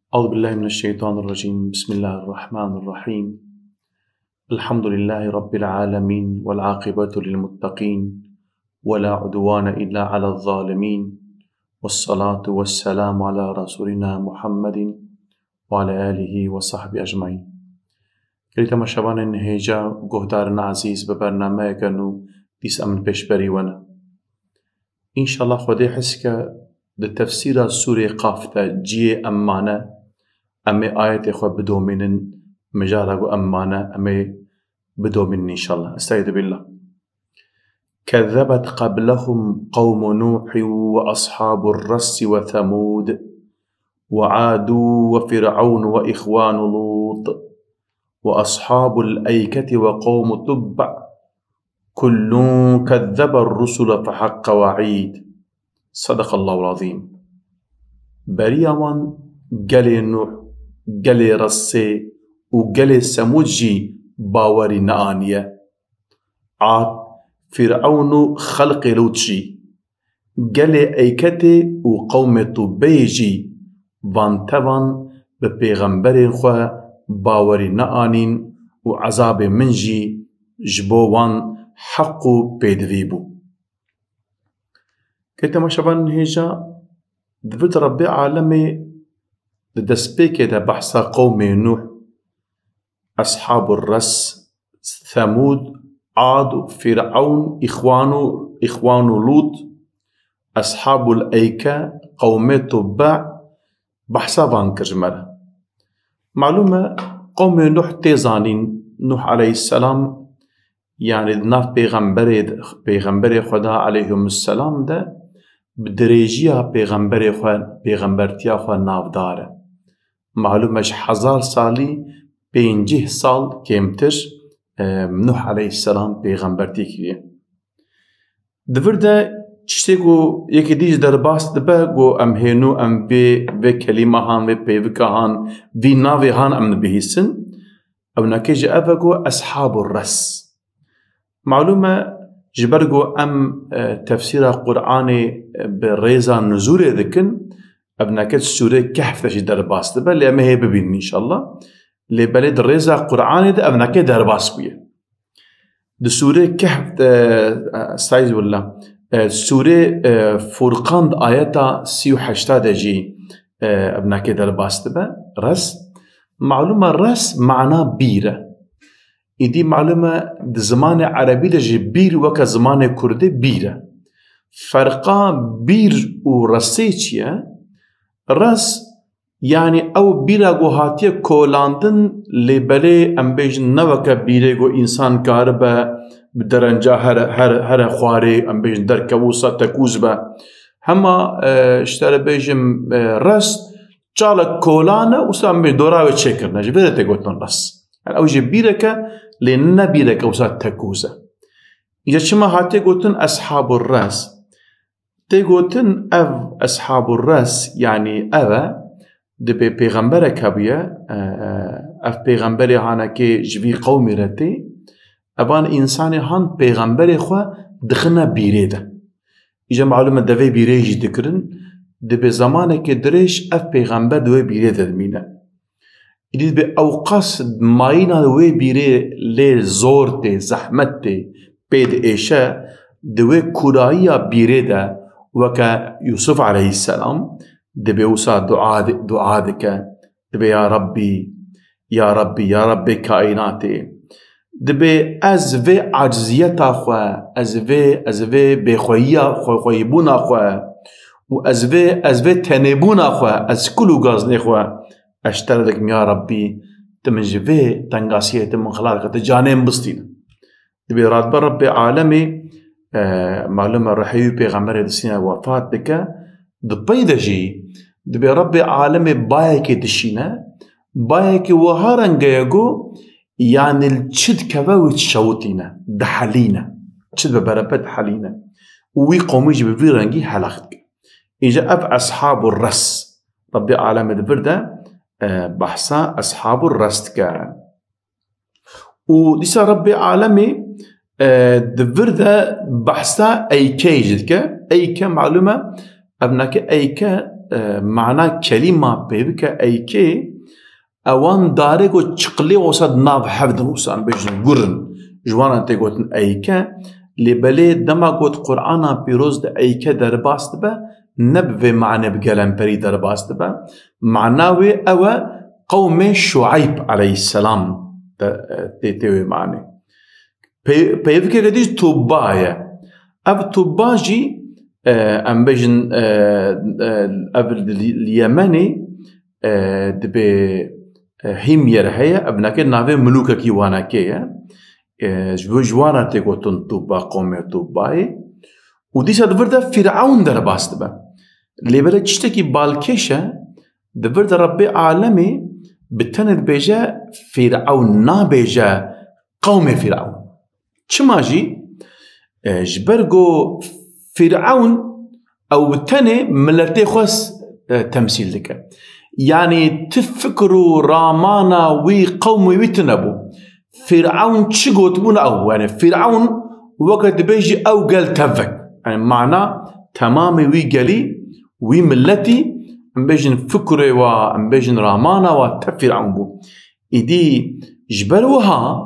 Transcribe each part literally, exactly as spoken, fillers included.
أعوذ بالله من الشيطان الرجيم. بسم الله الرحمن الرحيم. الحمد لله رب العالمين، والعاقبة للمتقين، ولا عدوان إلا على الظالمين، والصلاة والسلام على رسولنا محمد وعلى آله وصحبه أجمعين. Gelî temaşevanên hêja, guhdarên ezîz, bi bernameyeke nû dîs em li pêşberî we ne. Înşallah Xwedê hizke di tefsîra sûrê Qaf de ciyê em mane, em ê ayetê xwe bidomînin, mijara ku em mane, em ê bidomînin înşallah. Estaizu billah. كذبت قبلهم قوم نوح وأصحاب الرس وثمود وعاد وفرعون وإخوان لوط وأصحاب الأيكة وقوم تبع كل كذب الرسل فحق وعيد. صدق الله العظيم. Beriya wan gelê Nûh, gelê Ressê û gelê Semûd jî bawerî neaniye. Ad, Fîrewn û xelqê Lût jî, gelê Eyketê û qewmê Tûbeyê jî van tevan bi pêxemberên xwe bawerî neanîn û ezabê min jî ji bo wan heq û pêdivî bû. Gelî temaşevanên hêja, di vir de Rebbê Alemê di destpêkê de behsa qewmê Nûh, Eshabû Res, Semûd, Ad û Fîrewn, Îxwan û, Îxwan û Lût, Eshabûl Eyke, qewmê Tubbe, behsa van kir ji me re. Malûm e, qewmê Nuh tê zanîn, Nuh aleyhisselam, yanî di nav pêxemberê, pêxemberê Xweda aleyhimusselam de bi dirêjiya pêxemberê xwe, pêxembertiya xwe navdar e. Malûm e, ji hezar salî pêncî sal kêmtir, e, Nuh aleyhisselam pêxembertî kiriye. Di vir de tiştê ku yekê dî ji derbas dibe, ku em hênû em vê, vê kelîma han, vê peyvika han, vî navê han em dibihîsin. Ewnakê ji ev e ku Eshabû Res. Malûm e, ji ber ku em, e, tefsîra Qur'anê, e, bi rêza nuzûlê dikin, ev neke di sûrê Kehf de jî derbas dibe, lê em ê hê bibînin înşallah. Lê belê di rêza Qur'anê de ev neke derbas bûye. Di sûrê Kehf de, e, estaizu billah, e, sûrê, e, Furqan di ayeta sî û heşta de jî, e, ev neke derbas dibe. Res. Malûm e, res mana bîr e. Îdî malûm e, di zimanê erebî de jî bîr weke zimanê kurdî bîr e. Ferqa bîr û resê çi ye? Res, yanî ew bîra ku hatiye kolandin, lê belê em bêjin ne weke bîrê ku însan karibe bi derenca here, here, here xwarê, em bêjin derkeve wisa tekûz be. Hema, e, ji te re bêjim, e, res, çalek kolan e, wisa em bê dora wê çêkirine. Ji vê re tê gotin res. Yani ew jî bîreke, lê ne bîreke wisa tekûz e. Îca çima hatiye gotin Eshabû Res? Tê gotin ev Eshabû Res, yanî ev e, dibê pêxemberek hebûye, e, e, ev pêxemberê hanekê ji vî qewmî re tê, evan însanê han pêxemberê xwe dixine bîrê de. Îca malûm e devê bîrê jî dikirin, dibê zemanekê dirêj ev pêxember di wê bîrê de dimîne. Îdî dibê ewqas mayîna wê bîrê lê zor tê, zehmet tê, pê diêşe, di wê kûrayiya bîrê de weke Yûsuf aleyhisselam dibê wisa dua di-, dua dike, dibê ya Rabbî, ya Rabbî, ya Rabbê kaînatê, dibê ez vê aciziyeta xwe, ez vê, ez vê bêxweyiya xwe, xweyîbûna xwe û ez vê, ez vê tenêbûna xwe, ez kul û gaznê xwe, ez ji te re dikim, ya Rabbî, tu min ji vê tengasiyê, tu min xilas ke, tu canê min bistîne. Dibê radbe Rebbê alemê, e, malûm e, rihê wî pêxemberê distîne wefat dike, di pey de jî dibê Rebbê alemê bayekê dişîne, bayekê wiha renge ye ku, yanî li çi dikeve wî dişewitîne, dihelîne. Çi dibe berebe dihelîne. Û wî qewmî jî bi vî rengî helaq dike. Îca ev Eshabû Res, Rebbê alemê di vir de, e, behsa Eshabû Res dike. Û dîsa Rebbê alemê, e, di vir de behsa Eykeyê jî dike. Eyke malûm e, ev nake Eyke e, mana kelîma pêvike eykê, ewan darê ku çiqlê wisa di nav hev din wisa em bêjin gurin. Ji wan re tê gotin eyke. Lê belê dema ku di Qur'ana pîroz de eyke derbas dibe, ne bi vê manê bi gelemperî derbas dibe. Mana wê ew e, qewmê Şueyb aleyhisselam de, e, tê, tê wê manê. Pey-, peyvekeke dî tubba ye. Ev tubba jî, e, em bêjin, e, e, ev li, li Yemenê, e, dibê, e, Himyar heye, ev nake navê milûkekî wanakê ye. E, ji bo, ji wan re tê gotin tubba, qewmê tubbayê. Û dîsa di vir de Fîrewn derbas dibe. Lê belê tiştekî balkêş e, di vir de Rebbê alemê bi tenê dibêje Fîrewn, nabêje qewmê Fîrewn. Çima jî? E, ji ber ku Fîrewn ew bi tenê miletê xwe s-, e, temsîl dike. Yanî ti fikr û ramana wî, qewmê wî tune bû. Fîrewn çi gotibûn ew, yanî Fîrewn weke dibêjî ew gel tevek. Yanî mana temamê wî gelî, wî miletî, em bêjin fikrê wa, em bêjin ramana wa te Fîrewn bû. Îdî ji ber wiha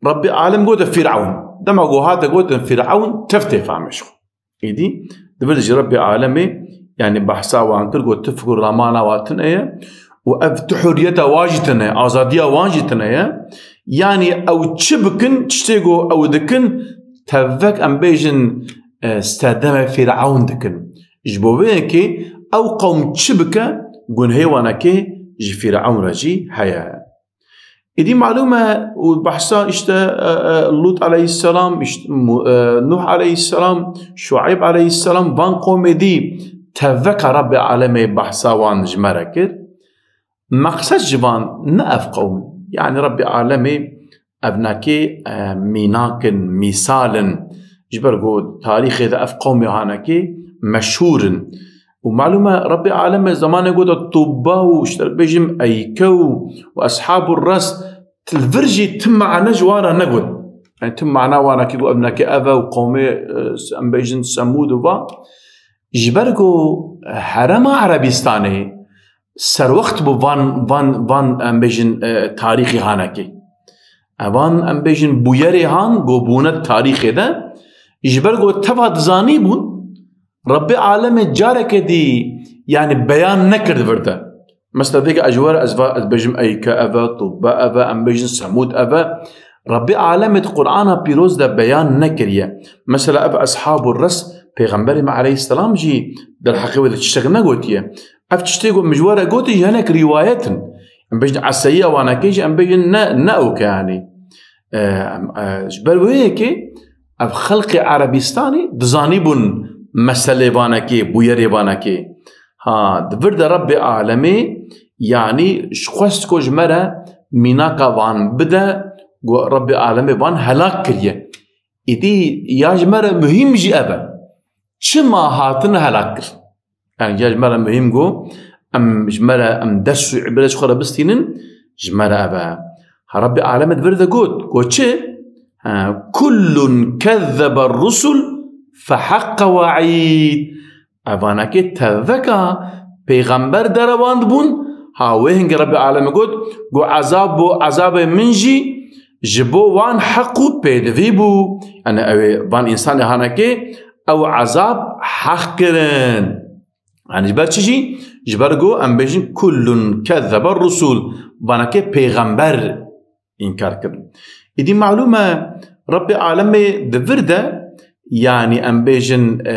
Rebbê alem gote Fîrewn. Dema ku hate gotin Fîrewn, tev tê famê ji xwe. Êdî di vir de jî Rebbê alemê, yanî behsa wan kir, got, tu fikr û ramana wan tune ye û ev tu hurriyeta wan jî tune ye, azadiya wan jî tune ye. Yanî ew çi bikin, tiştê ku ew dikin, tevek em bêjin, e, sterdemê Fîrewn dikin. Ji bo vê yekê ew qewm çi bike, gunhê wanekê ji Fîrewn re jî heye. Êdî malûm e û behsa işte, e, e, Lût aleyhisselam, işte, Mu-, e, Nuh aleyhisselam, Şueyb aleyhisselam, van qomê dî teveka Rebbê alemê behsa wan ji me re kir. Meqsed ji van ne ev qewm. Yanî Rebbê alemê evnakê, e, mînak in, mîsal in. Ji ber ku tarîxê de ev qewmê hanekê meşhûr in. Û malûm e, Rebbê alemê zemanê ku de tubba û, işte, bêjim eyke û, û eshabû res, li vir jî tim mane ji wan re negot. Yani tim mana wana ki ku ev neke ev e û qewmê, e, em bêjin Semûd û va. Ji ber ku herêma Erebistanê serwext bû van, van, van em bêjin, e, tarîxê hanekê. Evan em bêjin bûyerê han ku bûne tarîxê de. Ji ber ku teva dizanî bûn, Rebbê alemê careke dî, yani, beyan nekir di vir de. Mesela, vêga ez ji we re ez va, ez bêjim, eyke ev e, tubbe ev e, em bêjin, Semûd ev e. Rebbê alemê di Qur'ana pîroz de beyan nekiriye. Mesela, ev eshabû res, Pêxemberê me aleyhisselam jî derheqê wê de tiştek negotiye. Ev tiştê ku min ji we re gotî jî hinek rîwayet in. Em bêjin eseyiya wanekê jî em bêjin ne, ne ew ke, yanî. E, em, e, ji ber wê yekê ev xelqê Erebistanê dizanîbûn meselê vanekê, bûyerê vanekê. Ha, di vir de Rebbê alemê, yanî, ji xwest ku ji me re mînaka van bide, ku Rebbê alemê van helak kiriye. Îdî ya ji me re muhîm jî ev e. Çima hatine helak kir? Yani ya ji me re muhîm ku em ji me re, em ders û îbret ji xwe re bistînin, ji me re ev e. Ha, Rebbê alemê di vir de got, got çi? Ha, kullun kezzebe rusul fehaqqa we'îd. Evanekê teveka pêxember derewandibûn, ha wê hingê Rebbê alemê got, got ezab bo, ezabê min jî ji bo wan heq û pêdivî bû. Yani ew ê van însanê hanekê ew ezab heq kirin. Yani ji ber çi jî? Ji ber ku em bêjin kullun kezzebe rusul, vanekê pêxember înkar kirin. Îdî malûm e, Rebbê alemê di vir de, yani em bêjin, e,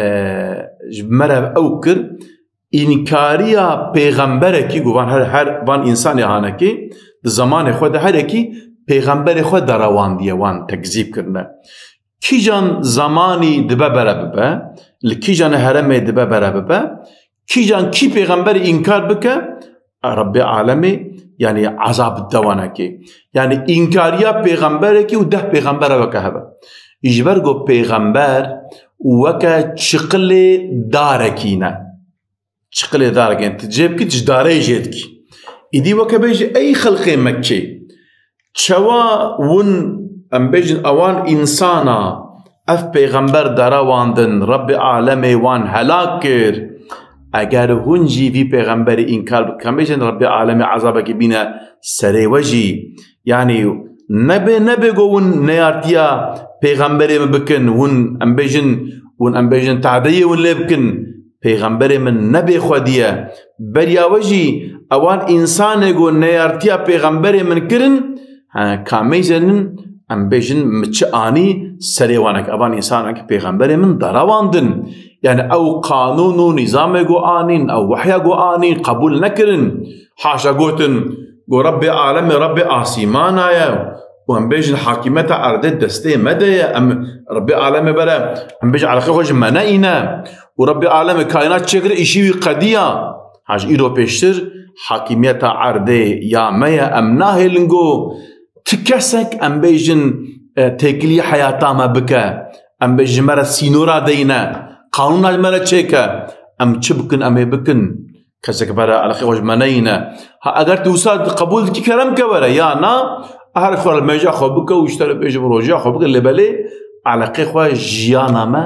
ji me re ew kir, înkariya pêxemberekî, ku van her, her van însanê hanekê, di zemanê xwe de herekî pêxemberê xwe derewandiye, wan tekzîb kirine. Kîjan zemanî dibe bere bibe, li kîjanê heremê dibe bere bibe, kîjan kî pêxemberê înkar bike, Rebbê alemê, yani, ezab dewanekê. Yani, înkariya pêxemberekî û deh pêxembere weke hebe. Ji ber ku pêxember weke çiqilê darekî ne. Çiqilê darekê, tu cê bikî, tu ji dareyê jê dikî. Îdî weke bêjî, ey xelqê Mekkê, çawa win, em bêjin, ewan însana ev pêxember derawandin, Rebbê alemê wan helak kir. Eger hûn jî vî pêxemberî înkar bikin, em bêjin Rebbê Alemê ezabekî bîne serê we jî. Yanî nebe, nebe ku hûn neyartiya pêxemberê min bikin, hûn em bêjin, hûn em bêjin tehdeyê hûn lê bikin, pêxemberê min nebê xwedî ye. Beriya we jî ewan însanê ku neyartiya pêxemberê min kirin, he, kamê jî em bêjin mi çi anî serê wan e, evan însanekî pêxemberê min derawandin. Yani ew qanûn û nîzamê ku anîn, ew wehya ku anîn, qebûl nekirin. Haşa gotin ku Rebbê Alemê Rebbê asîmana ye û em bêjin hakimiyeta erdê destê me de ye. Em Rebbê Alemê bere, em bêjin eleqê xwe ji me neyîne. Û Rebbê Alemê kaînat çêkir, îşî wî qediya. Haş îro pêştir hakimiyeta erdê ya me ye. Em nahêlin ku ti kesek, em bêjin, e, têkilî heyata me bike, em bê ji me re sînora deyne, qanûna ji me re çêke, em çi bikin, em ê bikin. Kesek bere eleqê xwe ji me neyîne. Ha, eger tu wisa qebûl dikî, kerem ke were, ya na, her xwe li mêja xwe bike û ji te re bêje bi rojiya xwe bike, lê belê eleqê xwe jiyana me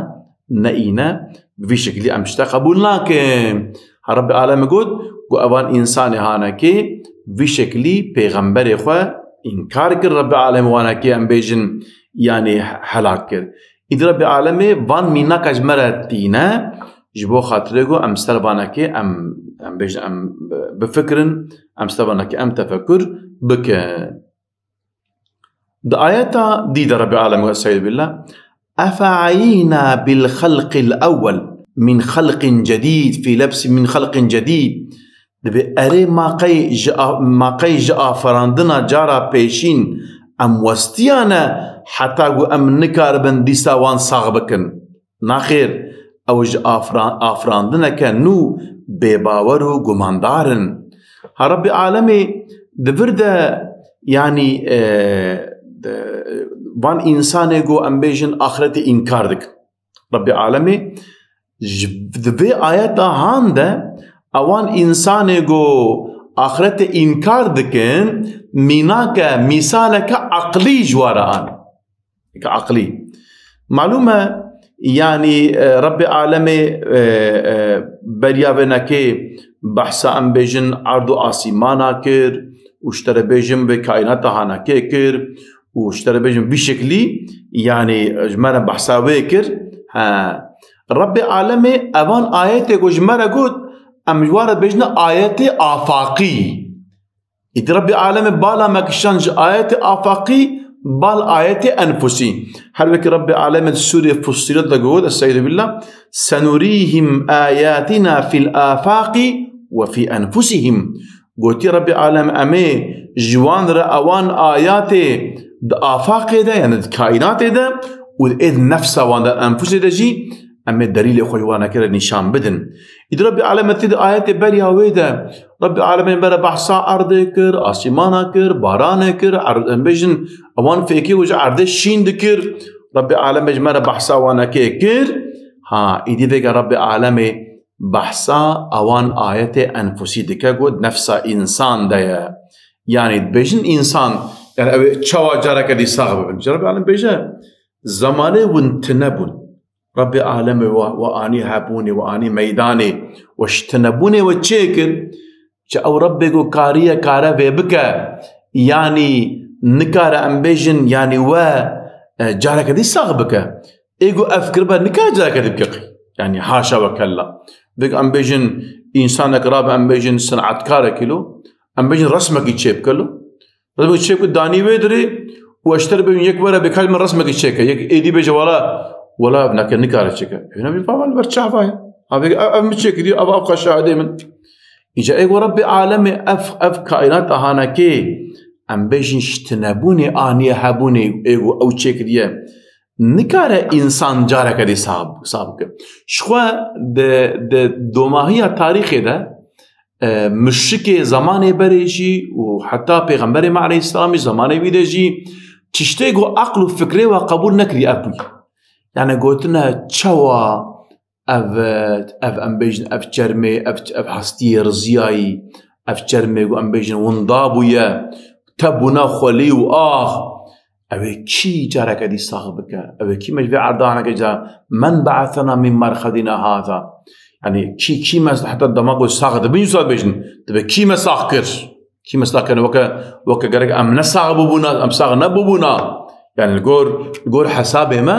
neyîne, bi vî şekilî em tişte qebûl nakin. Ha, Rebbê Alemê got ku evan însanê hanekê vî şekilî pêxemberê xwe înkar kir, Rebbê Alemê wanekê em bêjin, yanî helak kir. Îdî Rebbê Alemê van mînaka ji me re tîne, ji bo xatirê ku em ser vanekê em, em bêjin, em bifikirin, em ser vanekê em tefekur bikin. Di ayeta dî de Rebbê Alemê, estaizu billah, "Efe'ayîna bil xelqil ewwel min xelqin cedîd fî lebsi min xelqin cedîd." Dibê erê ma qey ji a-, ma qey ji afirandina cara pêşîn em westiyane heta ku em nikaribin dîsa wan sax bikin. Naxêr, ew ji afra-, afirandineke nû bêbawer û gumandar in. Ha, Rebbê Alemê di vir de, yanî, e, de, van însanê ku em bêjin axretê înkar dikin. Rebbê Alemê ji, di vê ayeta han de ewan însanê ku axretê înkar dikin, mînake, mîsaleke eqlî ji wa re an. Aqlî. Malûm e, yanî, e, Rebbê Alemê, e, e, beriya vê nekê behsa em bêjin erd û asîmana kir û ji te re bêjin vê kaînata hanekê kir û ji te re bêjin vî şeklî, yanî, ji me re behsa wê kir. He. Rebbê Alemê evan ayetê ku ji me re got, em ji wan re bêjine ayetê afaqî. Îdî Rebbê Alemê bala me kişand ji ayetê afaqî bal ayetê enfusî. Her wekî Rebbê Alemê di Sûrê Fussilet de got, Estaizu billah, "Senurîhim ayatina fil afaqi ve fî enfusihim." Gotî Rebbê Alem, em ê ji wan re ewan ayatê di afaqê de, yani di kaînatê de û ê di nefsa wan de, enfusê de jî, em ê delîlê xwe ji wanekê re nîşan bidin. Îdî Rebbê Alemê tê di ayetê beriya wê de, Rebbê Alemê me re behsa erdê kir, asîmana kir, baranê kir, er-, em bêjin, ewan fêkê û ji erdê şîn dikir. Rebbê Alemê ji me re behsa wanekê kir. Ha, îdî vêga Rebbê Alemê behsa ewan ayetê enfusî dike, got nefsa însan de ye. Yanî dibêjin însan, yani ew ê çawa careke dî sax bibin. Ji Rebbê Alem bêje, zemanê hûn tune bûn. Rebbê Alemê we, we anî hebûnê, we anî meydanê, we ji tunebûnê we çêkir. Ji ew Rebbê ku kariye kare vê bike, yanî nikare em bêjin, yanî we, e, careke dî sax bike. Ê ku ev kiribe nikare careke dî bike qey. Yanî haşa we kella. Vêga em bêjin însanek rabe em bêjin sinetkarekî lo, em bêjin resmekî çêbike lo. Resmekî çêbike danî wê dirê û eşter bêjin yek were bê ka ji min resmekî çêke. Yek êdî bêje wala, wala ev neke nikare çêke. Hêna bê baba li ber çava ye. Ha vêga ev, ev min çêkiriye, ev, ev xwe şahidê min. Îca ê ku Rebbê Alemê ev, ev kaînata hanekê em bêjin ji tunebûnê aniye hebûnê ê ku ew çêkiriye. Nikare însan careke dî sab-, sab bike. Ji xwe di, di domahiya tarîxê de, e, muşrikê zemanê berê jî û heta Pêxemberê me aleyhisselam jî zemanê wî de jî tiştê ku aql û fikrê we qebûl nekirî ev bûye. Yani gotine çawa ev, ev em bêjin, ev çermê, ev, ev hestiyê riziyayî, ev çermê ku em bêjin winda bûye, te bûne xwelî û ax. Ew ê kî careke dî sax bike? Ew ê kî me ji vê erda haneke ca, "Men be'esena min merxedina haza?" Yanî kî, kî me heta dema ku sax dibin, wisa dibêjin, dibe kî me sax kir? Kî me sax kir? Weke, weke gerek em ne sax bûbûna, em sax nebûbûna. Yanî li gor, li gor hesabê me,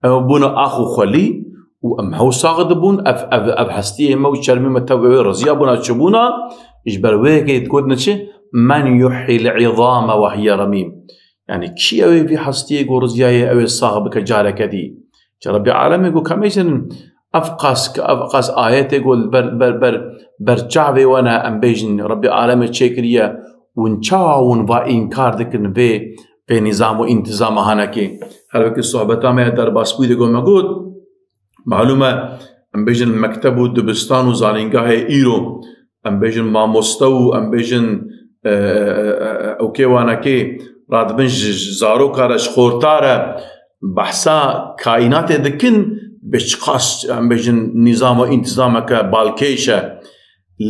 em bûne ax û xwelî û em hew sax dibûn, ev, ev, ev hestiyê me û çermê me tev wê riziya bûna, çi bûna, ji ber wê yekê dikotine çi? "Men yuhyil izame ve hiye remîm." Yanî kî ew ê vî hestiyê ku riziyayê ew ê sax bike careke dî? Ji Rebbî alemê ku, ka em bêjin, ev qas, ev qas ayetê ku li ber, ber, ber, ber çavê we ne, em bêjin, Rebbî alemê çêkiriye, hûn çawa hûn va înkar dikin vê, vê nîzam û întîzama hanekê? Her wekî sohbeta me ya derbasbûyî de ku me got, malûm e, em bêjin mekteb û dibistan û zanîngahê îro, em bêjin mamoste û em bêjin, e, e, e, e, ewkê wanekê radibin ji, ji zaroka re, ji xorta re behsa kaînatê dikin, bi çiqas, em bêjin, nîzam û întîzameke balkêş e.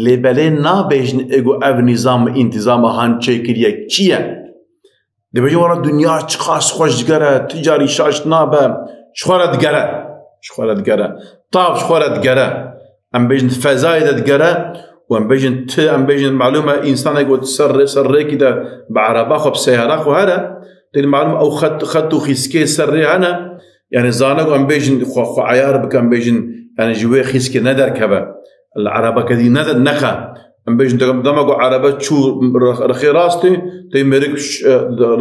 Lê belê nabêjin ê ku ev nîzam û întîzama han çêkiriye kî ye? Dibêje, wala dinya çiqas xweş digere, ti carî şaş nabe, ji xwe re digere. Ji xwe re digere. Tav ji xwe re digere. Em bêjin di fezayê de digere û em bêjin ti, em bêjin, malûm e, însanek ku ser rê, ser rêkî de bi ereba xwe, bi seyara xwe here, tê malûm ew xet, xet û xîskê ser rê hene, yanî zane ku em bêjin xwe, xwe eyar bike, em bêjin, yanî ji wê xîskê nederkeve. Li erebeke dî nede-, nexe. Em bêjin dema, dema ku erebe çû rix-, rixê rastê, tê mêrik ş-, e,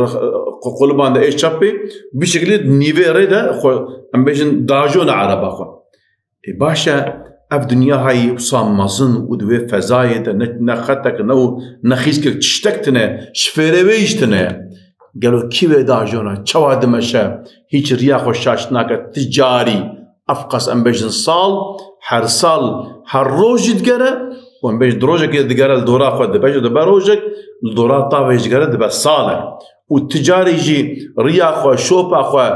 rix-, qu-, qulibande ê çepê, bi şekilî di nîvê rê de xwe, em bêjin, dajone ereba xwe. Ê baş e, ev dinya hayî wisa mezin û di wê fezayê de ne, ne xetek ne û ne xîskek tiştek tine, şifêrê wê jî tine. Gelo kî wê dajona, çawa dimeşe, hîç riya xwe şaş nake, ti carî, ev qas em bêjin sal, her sal, her roj jî digere, û em bêjin di rojekê digere li dora xwe dibe, jî dibe rojek, li dora tavê jî digere dibe sal e. Û ti carî jî riya xwe, şopa xwe,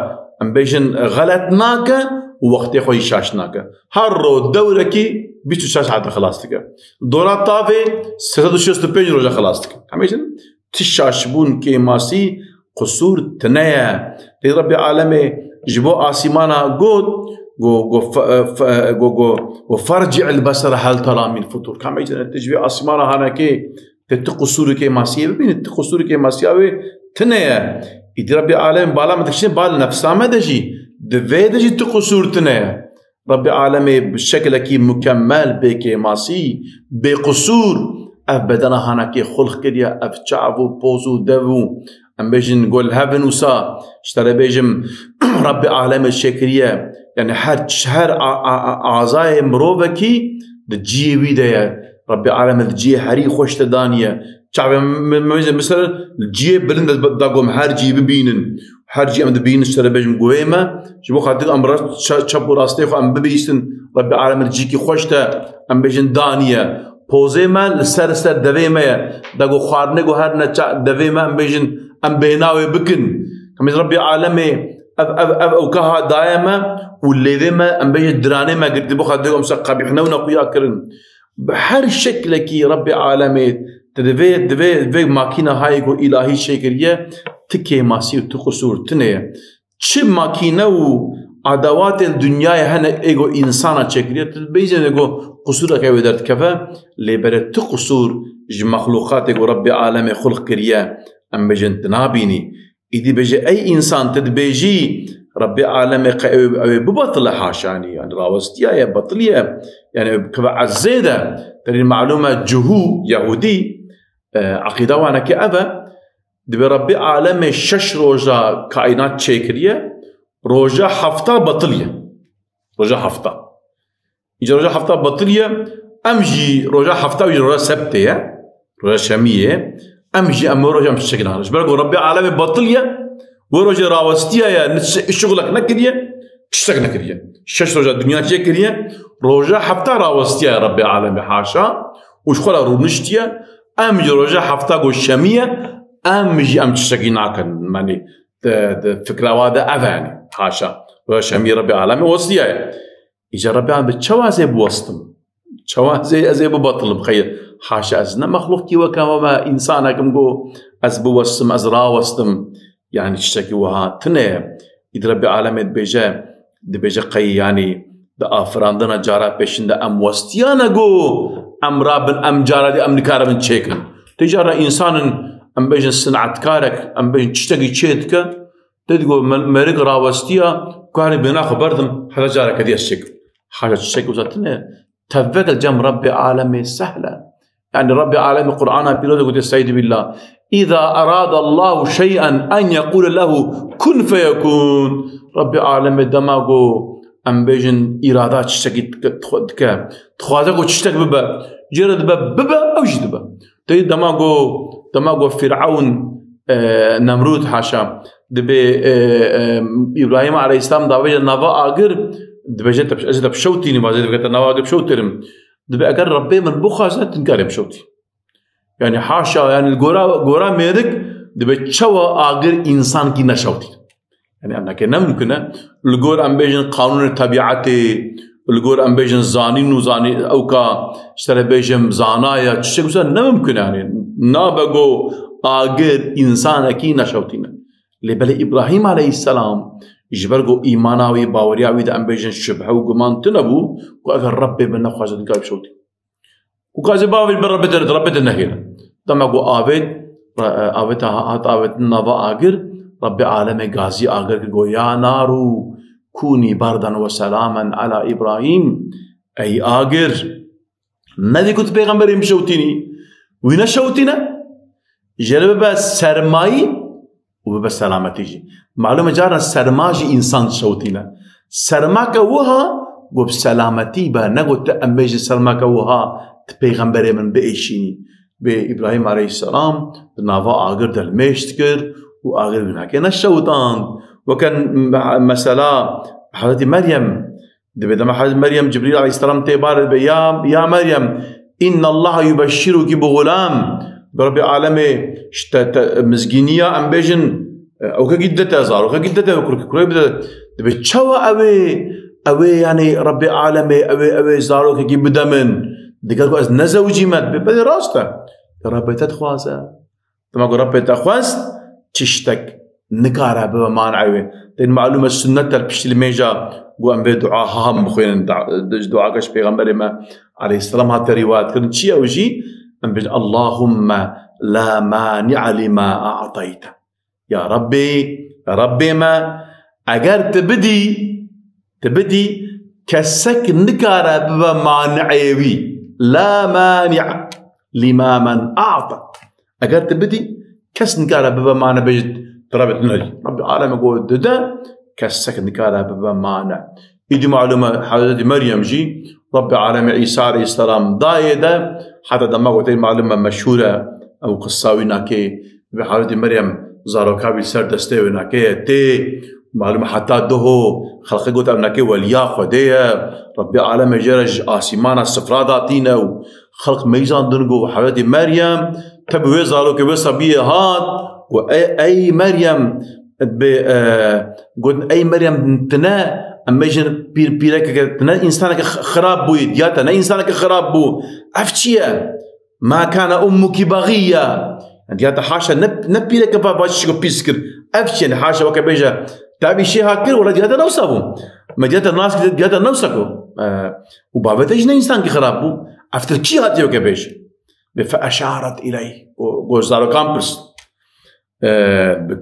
em bêjin, xelet nake û wextê xwe jî şaş nake. Her roj dewrekî bîst û çar saete xilas dike. Dora tavê sê sed û şêst û pênc roja xilas dike. Em bêjin, ti şaşbûn, kêmasî, qusûr tine ye. Lê Rebbê alemê ji bo asîmana got, go, go, fe-, fe-, go, go, go, "Ferci'il besere hel tera min futur." Ka em bêjin, ti ji vê asîmana hanekê, ti, ti qusûr û kêmasiyê bibînî, ti qusûr û kêmasiya wê tine ye. Îdî Rebbê alemê bala min dikişîne, bal nefsa me de jî, di vê de jî ti qusûr tine ye. Rebbê alemê bi şekilekî mukemmel, bê kêmasî, bê qusûr, ev bedena hanekê xulq kiriye, ev çav û poz û dev û, em bêjin, gol hev in wisa, ji te re bêjim, Rebbê alemê çêkiriye. Yanî her, her a, a, a, azayê mirovekî di cihê wî de ye. Rebbê alemê di cihê herî xweş de daniye. Çavê me, me, me, mesela cihê bilind de, da gom her cihê bibînin. Her cî em dibînin, ji te re bêjim guhê me, ji bo xatir em re-, çe-, çep û rastê xwe em bibihîstin, Rebbê alemê di cîkî xweş de, em bêjin, daniye. Pozê me li ser, ser devê me ye. Da ku xwarinê ku her neçe devê me, em bêjin, em bêhna wê bikin. Em bêjin, Rebbê alemê ev, ev, ev ewka ha daye me û lêvê me, em bêjin, diranê me girtî, bo xatir em se qebîh newna xuya kirin. Bi her şeklekî Rebbê alemê, tu divê, divê, divê makîna hayê ku îlahî çêkiriye, ti kêmasî û ti qusûr tine ye. Çi makîne û edewatên dinyayê hene ê ku însana çêkiriye, tu dibêjin ê ku qusûreke wê derdikeve, lê bere ti qusûr ji mexlûqatê ku Rebbê alemê xulq kiriye, em bêjin, tu nabînî. Îdî bêje, ey însan, tu dibêjî, Rebbê alemê qe ew, ew ê bibatile, haşanî, yanî rawestiyaye, batiliye, yanî ew bikive ezzê de, terî malûm e, cihû, yehûdî, e, eqîda wanekê ev e, dibê Rebbê alemê şeş roja kaînat çêkiriye, roja hefta batiliye. Roja hefta. Îca roja hefta batil ye, em jî roja hefta jî roja sebtê ye, roja şemiyê ye, em jî em wê roja em çiçek naxin. Ji ber ku Rebbê alemê batil ye, wê rojê rawestiya ye, ne çi-, şixulek nekiriye, tiştek nekiriye. Şeş roja dinya çêkiriye, roja hefta rawestiya ye Rebbê alemê, haşa, û ji xwe re rûniştiye, em jî roja hefta ku şemî ye, em jî em çiçekî nakin. Yanî di, di fikra wa de ev e, yanî, haşa. Roja şemî Rebbê alemê westiya ye. Îca Rebî, bi çawa ez ê biwestim? Çawa ez ê, ez ê bibatilim? Xeyr, haşa, ez ne mexlûqkî weke we me, însanek im ku ez biwestim, ez rawestim. Yanî tiştekî wiha tune ye. Îd Rebî alemê dibêje, dibêje qey, yanî, Di afirandina cara pêşin de em westiyane ku em rabin, em cara dî em nikaribin çêkin. Tê cara însan in, em bêjin sinetkarek, em bêjin tiştekî çê dike, tê digo me-, merik rawestiya, karê bêna xwe berdim, heta careke dî ez çêkim. Haşa tiştekî wisa tune, tevekil cem Rebbê alemê sehle. Yani Rebbê alemê Qur'ana pîroz de gotiye, Estaizu billah. Îza erada Allahu şey'en en yekule lehu kun feyekun. Rebbê alemê dema ku em bêjin îrada tiştekî dike, dike, dixwaze ku tiştek bibe, jê re dibe, bibe, ew jî dibe. Tê dema ku, dema ku Fîr'ewn, e, Nemrûd haşa, dibê, e, e, Îbrahîm aleyhisselam davêje nava agir, dibêje te, ez ê te bişewtînim, ez ê te bikete nava agir bişewtînim. Dibê eger Rebbê min bixwaze, tu nikarî bişewtî. Yani haşa, yani li gora, gora mêrik dibê çawa agir însankî neşewtî. Yani em neke ne mumkin e. Li gor em bêjin qanûnê tebiatê, li gor em bêjin zanîn û zanî-, ewka, ji te re bêjim zana ya, çi wisa ne mumkin e yani. Nabe ku agir însanekî neşewtîne. Lê belê Îbrahîm aleyhisselam ji ber ku îmana wî, baweriya wî de em bêjin şibhe û guman tune bû ku eger Rebbê min nexwaze, nikare bişewtî. Û ka ez ê bavêjim, bi Rebbê te, Rebbê te nehêle. Dema ku avêt, e, avêta ha-, hat avêtin nava agir, Rebbê alemê gazî agir kir, got, "Ya naru kûnî berdan we selamen ala Îbrahîm." Ey agir, nedî ku tu pêxemberên bişewtînî? Wî neşewtîne? Jê re bibe sermayî û bibe selametî jî. Malûm e, carna serma jî însan şewtîne. Sermake wiha ku bi selametî be, ne ku tu em bêjin sermake wiha tu pêxemberê min biêşînî. Bê Îbrahîm aleyhisselam di nava agir de limêj dikir û agir wî nake neşewitand. Weke me-, mesela Hezretî Meryem, Dibê dema Hezret Meryem, Cibrîl aleyhisselam tê bar, dibê, "Ya, ya Meryem, innallaha yubeşşiruki bi gulam." Bi Rebbê alemê, işte, te, mizgîniya, em bêjin, e, ewkekî dide te, zarokekî dide te, kurkî kurê bide. Dibê, "Çawa ew ê, ew ê, yani Rebbê alemê, ew ê, ew ê zarokekî bide min? Diger ku ez nezewicî me." Dibê, "Belê rast e. Te Rebbê te dixwaze." Dema ku Rebbê te xwest, tiştek nikare bibe maneê wê. Tên malûm e, sunnet e li piştî limêja ku em vê dua ha hem bixwînin, da-, di duake ji Pêxemberê me aleyhisselam hate rîwayet kirin. Çi ye ew jî? Em bêjin, "Allahumme la mani'a lima a'tayte." Ya Rebbê, Rebbê me, eger tu bidî, tu bidî, kesek nikare bibe maneê wî. La mani'a lima men a'ta. Eger tu bidî, kes nikare bibe mane, bêjit, tu Rebbê tu nedî. Rebbê alemê ku dide, kesek nikare bibe mane. Îdî malûm e, Hezretî Meryem jî Rebbê alemê Îsa aleyhisselam dayê de, heta dema ku tê malûm e, meşhûr e, ew qissa wî nakê, bi Hezretî Meryem zaroka wî ser destê wê nakê ye, tê, malûm e, heta doho xelqê got ev nakê weliya Xwedê ye, Rebbê alemê jê re ji asîmana sifra datîne û xelq meyzandin ku Hezretî Meryem te bi wê zarokê, wê sebiyê hat, ku ey, ey Meryem, bi, e, gotin, "Ey Meryem, tine, em bêjin pîr-, pîrekeke, tine însaneke x-, xirab bûyî, diya te ne însaneke xirab bû. Ev çi ye? Ma kana ummuki bagîya." Diya te haşa ne, ne pîreke va, va çişko pîs kir. Ev çi ye? Haşa weke bêje, te vî şê ha kir, wela diya te ne wisa bû. Me diya te nas kir, diya te ne wisa ku. E, û bavê te jî ne însankî xirab bû. Ev tu kî hatiye weke bêje? Ve fe eşaret ileyh. Û, û zarokan pirs. E,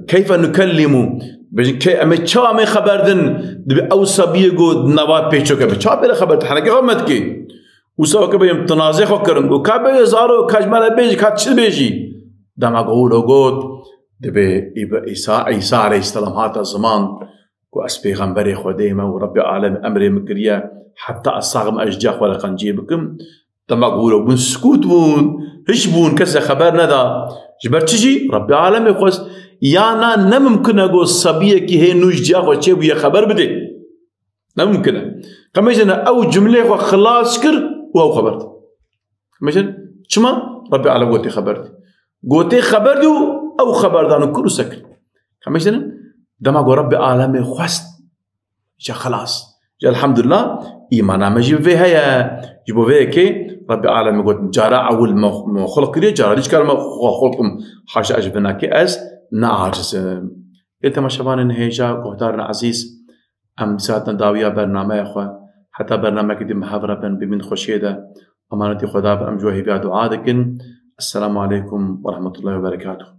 keyfe nukellimu. Bêjin, ke-, em ê çawa em ê xeber din, dibê ew sebiyê ku di nava pêçoke be. Çawa bêre xeber, tu henekê xwe me dikê. Wisa weke bêjim, tinazê xwe kirin. Û ka bêje zaro, ka ji me re bêjî, ka çi dibêjî? Dema ku wilo got, dibê Îb-, Îsa, Îsa aleyhisselam hate ziman ku ez pêxemberê Xwedê me û Rebbê alem emrê min kiriye, heta ez sax im ez ji ciya xwe re qenciyê bikim. Dema ku wilo bûn, sikût bûn, hiç bûn, kesê xeber neda. Ji ber çi jî? Rebbê alemê xwest. Ya na ne mimkin e ku sebiyekî hê nû ji ciya xwe çêbûye xeber bidê. Ne mimkin e. Qemêjine ew cumlê xwe xilas kir û ew xeber da. Qemêjin çima? Rebbê alem gotê xeber dî. Gotê xeber dî û ew xeber dan û kir û sekir. Qemêjin dema ku Rebbê alemê xwest, Îca xilas. Îca elhamdulillah, îmana me jî bi vê heye. Ji bo vê yekê Rebbê alemê got, cara ewil me, me xulq kiriye, cara dî ji kar me xwe xulq kim. Haşa ez ji vinakê ez ne aciz im. Ê temaşevanên hêja, guhdarên ezîz, em dîsa hatin dawiya bernameya xwe. Heta bernamekî din bi hev re bin, bimîn xweşiyê de. Emanetî Xweda be, em ji we hêviya dua dikin. Esselamu aleykum ve rahmetullahi ve berekatuhu.